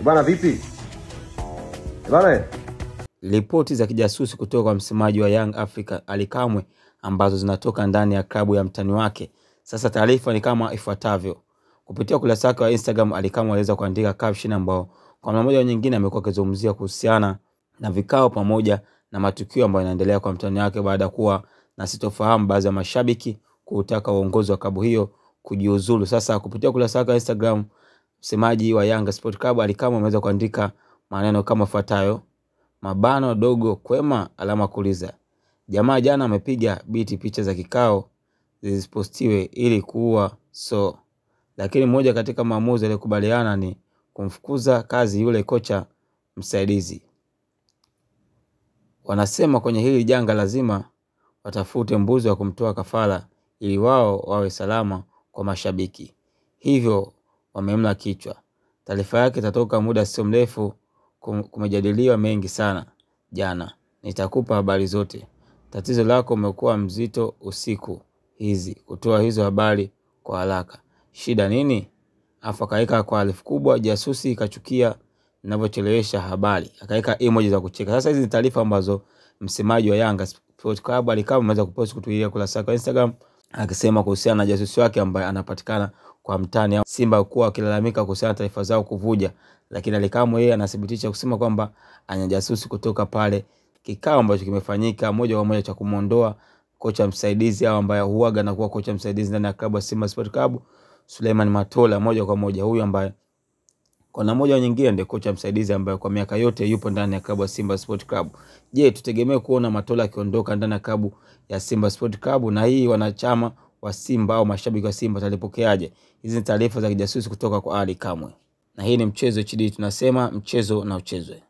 Bwana vipi? Bwana, Ripoti za kijasusi kutoka kwa msemaji wa Young Africa Ally Kamwe ambazo zinatoka ndani ya klabu ya mtani wake. Sasa taarifa ni kama ifuatavyo. Kupitia ukurasa wake wa Instagram, Ally Kamwe aliweza kuandika caption ambao kwa namna moja au nyingine amekuwa akizungumzia kuhusiana na vikao pamoja na matukio ambayo yanaendelea kwa mtani wake baada ya kuwa na sitofahamu baadhi ya mashabiki kutaka uongozi wa klabu hiyo kujiuzulu. Sasa kupitia ukurasa wake wa Instagram, msemaji wa Yanga Sport Club Ally Kamwe ameweza kuandika maneno kama ifuatayo: mabano dogo kwema, alama kuuliza. Jamaa jana amepiga biti picha za kikao zisipostiwe ili kuua so, lakini mmoja katika maamuzi aliyokubaliana ni kumfukuza kazi yule kocha msaidizi. Wanasema kwenye hili janga lazima watafute mbuzi wa kumtoa kafara ili wao wawe salama kwa mashabiki, hivyo wamemla kichwa. Taarifa yake itatoka muda sio mrefu. Kumejadiliwa mengi sana jana, nitakupa habari zote. Tatizo lako umekuwa mzito usiku hizi kutoa hizo habari kwa haraka, shida nini? Afu akaweka kwa herufi kubwa, jasusi ikachukia ninavyochelewesha habari, akaweka emoji za kucheka. Sasa hizi ni taarifa ambazo msemaji wa Yanga Sport Club Ally Kamwe ameweza kupost kupitia kurasa yake wa Instagram akisema kuhusiana na jasusi wake ambaye anapatikana kwa mtani Simba kuwa akilalamika kuhusiana na taarifa zao kuvuja, lakini Ally Kamwe yeye anathibitisha kusema kwamba ana jasusi kutoka pale kikao ambacho kimefanyika moja kwa moja cha kumuondoa kocha msaidizi au ambaye huaga na kuwa kocha msaidizi ndani ya klabu ya Simba Sport Club Suleiman Matola, moja kwa moja huyu ambaye kwa namna moja au nyingine ndiye kocha msaidizi ambaye kwa miaka yote yupo ndani ya klabu ya Simba Sport Club. Je, tutegemee kuona Matola akiondoka ndani ya klabu ya Simba Sport Club? Na hii wanachama wa Simba au mashabiki wa Simba watalipokeaje? Hizi ni taarifa za kijasusi kutoka kwa Ally Kamwe. Na hii ni Mchezo HD, tunasema mchezo na uchezwe.